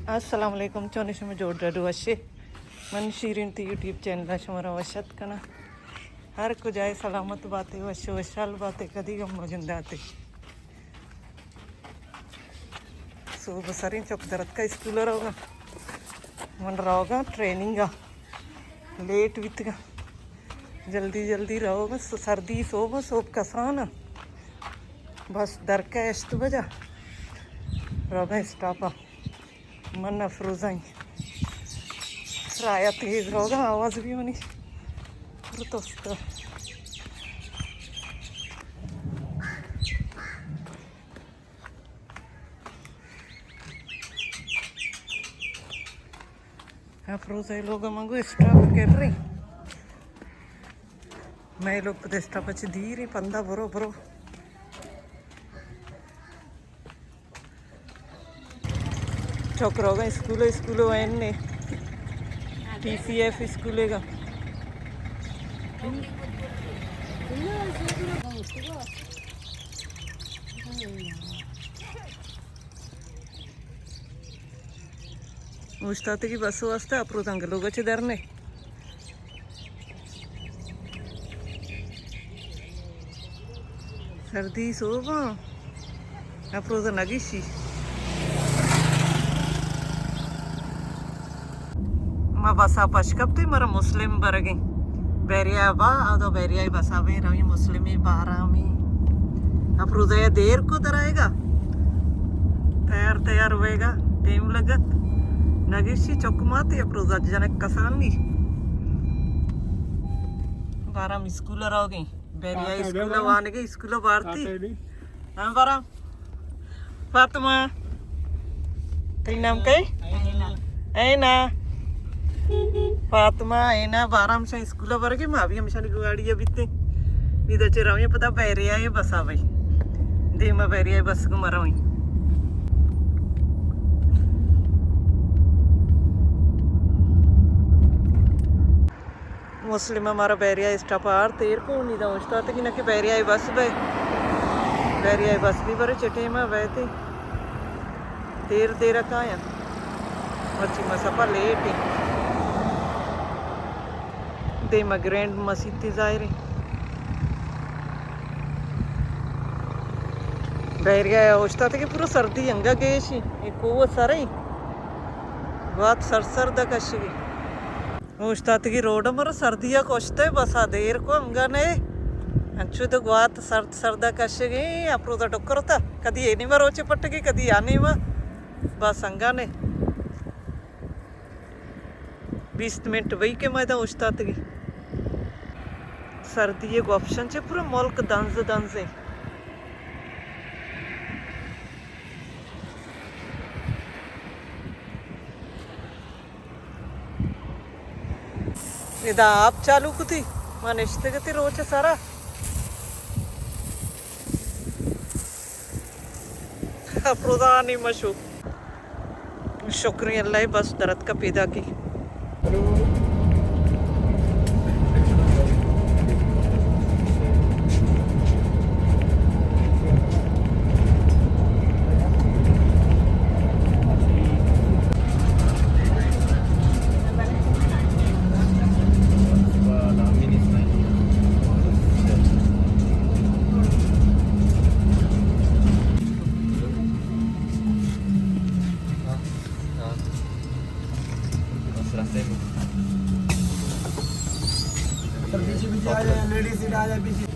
السلام علیکم، چون شما؟ جوڑ ڈڈ وشے؟ من شیرین تی یوٹیوب چینل ءَ شما را وش اتک کناں۔ ہر کجائے سلامت باتے، وش وشحال باتے، کدی غم مگنداتے۔ صبح سریں چک درتکا اسکول روگا، من روگا ٹریننگا، لیٹ بیتگا، جلدی جلدی روگا، سردی صبح، صبح کسانا، بس درکا ہشت بجا روگا اسٹاپا۔ من افروزاں۔ رایا تیز روگا، آواز بھی منی پر توستا۔ افروزا لوگ منگو اسٹاپ کر رہی۔ میں لوگ پہ اسٹاپ اچ دیری پندا برو برو۔ چک روگا اسکول، اسکول وین نے، ٹی سی ایف اسکول گا۔ اوشتاتگی بس واسطہ اپروزاں گلوگا چہ درنے۔ سردی سوباں، اپروزا نگیشی۔ ما بسا پش کپتے، مرا مسلم برگیں۔ بیریا با، ادو بیریائی بسا بیں، روی مسلمی بارامی۔ اپروزا یا دیر کو درائے گا۔ تیار تیار ہوئے گا، ٹیم لگت۔ نگیشی چک ماتی اپروزا جنک کسانی۔ بارام اسکول روگیں۔ بیریا اسکول وانگے، اسکول بارتی۔ ہاں، برا۔ فاطمہ۔ تئی نام کئے؟ اینا۔ فاطمہ، اینا، بارام شاہ اسکول برگے، ما بھی ہمشانی گاڑی بیتے۔ ادا چہ رویں پدا بیریا بسا بھائی۔ دیما بیریا بس کو مرویں۔ مسلم ءَ مارا بیریا اسٹاپ ءَ آرت، ایر کو نی داں اوشتاتگی نہ کہ بیریا ءِ بس بئے۔ بیریا ءِ بس بھی برے چٹے ما بیتے۔ دیر دیر کایاں۔ مرچی ما سپا لیٹ ایں۔ دیما گرینڈ مسیت ظاہر ایں۔ بیریا ءَ اوشتاتگی پورا سردی انگا گیشی۔ اے کوہ سریں۔ گوات سر سرد کشگی۔ اوشتاتگی روڈ ءَ، مرا سردی ءَ کشتے، بس ءَ دیر کو انگا نے۔ انچو تو گوات سرد سرد ءَ کشگی، اپروزا ڈکر تا۔ کدی اے نیمہ روچے پٹگی، کدی آ نیمہ۔ بس انگا نے۔ بیست منٹ بئی کہ ما ادا اوشتاتگی۔ سردی ءِ گوپشن چہ پورا ملک دنز دنز ایں۔ ادا آپ چالو کتی، ما نشتگتی روچ سرا۔ اپروزانی مشو۔ شکریں اللہ ءِ، بس درتکا پیداکی۔ سر، پیچھے، پیچھے آ جائیں، لیڈیز سیٹ آ جائیں پیچھے۔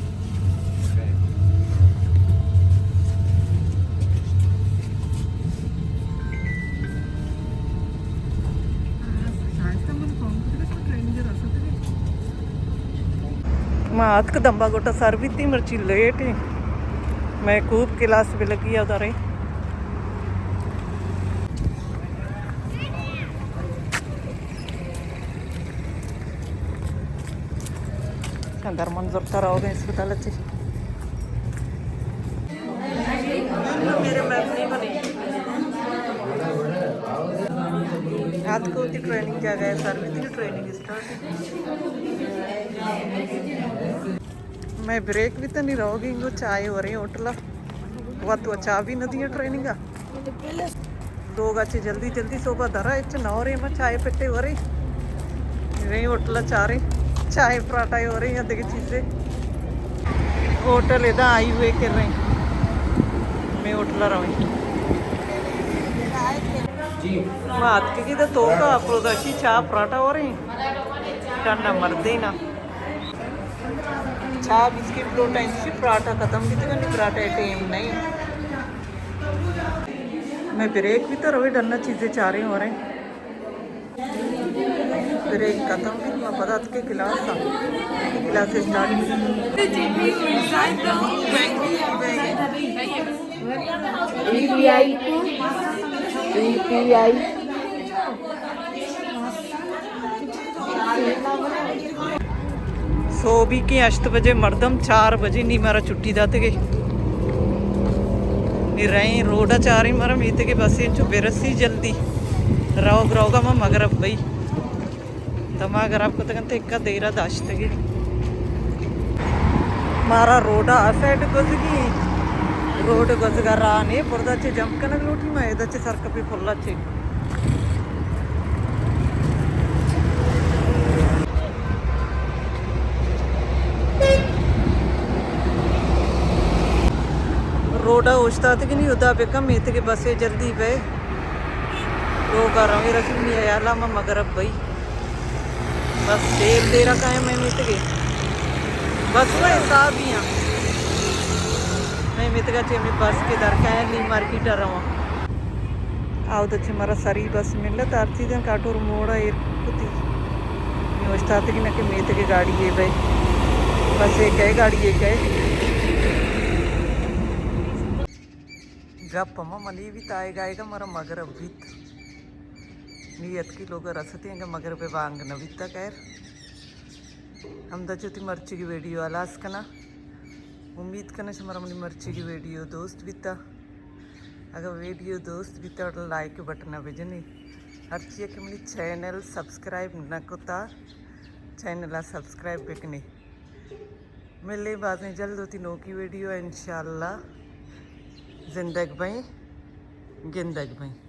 ما اتک دمبا گوٹا سر بیتی، مرچی لیٹ ایں۔ میں خوب کلاس بہ لگی ءَ دریں۔ اندر من زرتا روگا اسپتال ءَ چہ۔ میرے میپ نہیں بنے۔ رات کو کی ٹریننگ جا گئے، سر بھی تھی ٹریننگ اسٹارٹ۔ میں بریک بیتنی روگی انگو چائے وریں ہوٹل ءَ۔ وت و چاہ بھی نہ دیاں ٹریننگ ءَ۔ لوگ اچ جلدی جلدی صوبہ درا اچ نورے ما چائے پٹے ورے۔ رے ہوٹل چارے، چائے پراٹھا ورے یا دگہ چیزے۔ ہوٹل ادا آئی ہوئے کر رہے۔ میں ہوٹل رویں۔ ما اتکگی دا توکا پرودا چی چا پراٹھا ورے۔ ڈنا مردے نا۔ چا بسکٹ لوٹا انچی پراٹھا ختم بیتگا، نی پراٹھا ٹائم نہیں۔ میں بریک بیتا روے ڈنا چیزے چارے ورے۔ بریک ختم بیت، ما پدا اتکے کلاس آ۔ کلاس اسٹارٹ بیت۔ یو پی آئی کو، یو پی آئی۔ سوبی کے ہشت بجے مردم، چار بجے نی مارا چھٹی داتگے۔ نی رئیں روڈا چاریں مارا میتگے بسے چو برسی جلدی۔ روگ روگا ما مغرب بئی۔ دماغ خراب کتگ انت، اکا دیرا داشتگی۔ مارا روڈا آ سائیڈ گوزگی، روڈ گوزگا راہ نے، بردا چے جمپ کنگ لوٹی، ما ادا چے سرکپی پھلا چے۔ روڈا اوشتاتگی نی، ادا بکم میتگے بسے جلدی بے۔ لوگا رویں رسمی ہے، یالا ما مغرب بئی۔ بس دیر دیر کائیں میں میتگے۔ بس وہ حساب ہی ہیں۔ میں میتگا چے میں بس کے در کائیں لی مارکیٹ رواں۔ آؤ تو چے مارا سری بس ملت، ہر چیزیں کاٹور موڑا ایر کتی۔ میں اوشتاتگی نہ کہ میتگے گاڑی ہے بے۔ بس ایک ہے گاڑی ایک ہے۔ گپ ہما منی بیت، آئیگا آئیگا مارا مغرب بیت۔ نی اتکی لوگ رستی انگا مغرب بانگ نہ بیتا۔ خیر، ہمدا چو تی مرچی کی ویڈیو ہلاس کنا۔ امید کنا شمارا منی مرچی کی ویڈیو دوست بیتا۔ اگر ویڈیو دوست بیتا تو لائک بٹن بجنی۔ ہرچی کہ منی چینل سبسکرائب نہ کتا، چینل سبسکرائب بکنی۔ ملے بازیں جلد ہوتی نوکی ویڈیو انشاءاللہ۔ زندگ بئیں، گندگ بئیں۔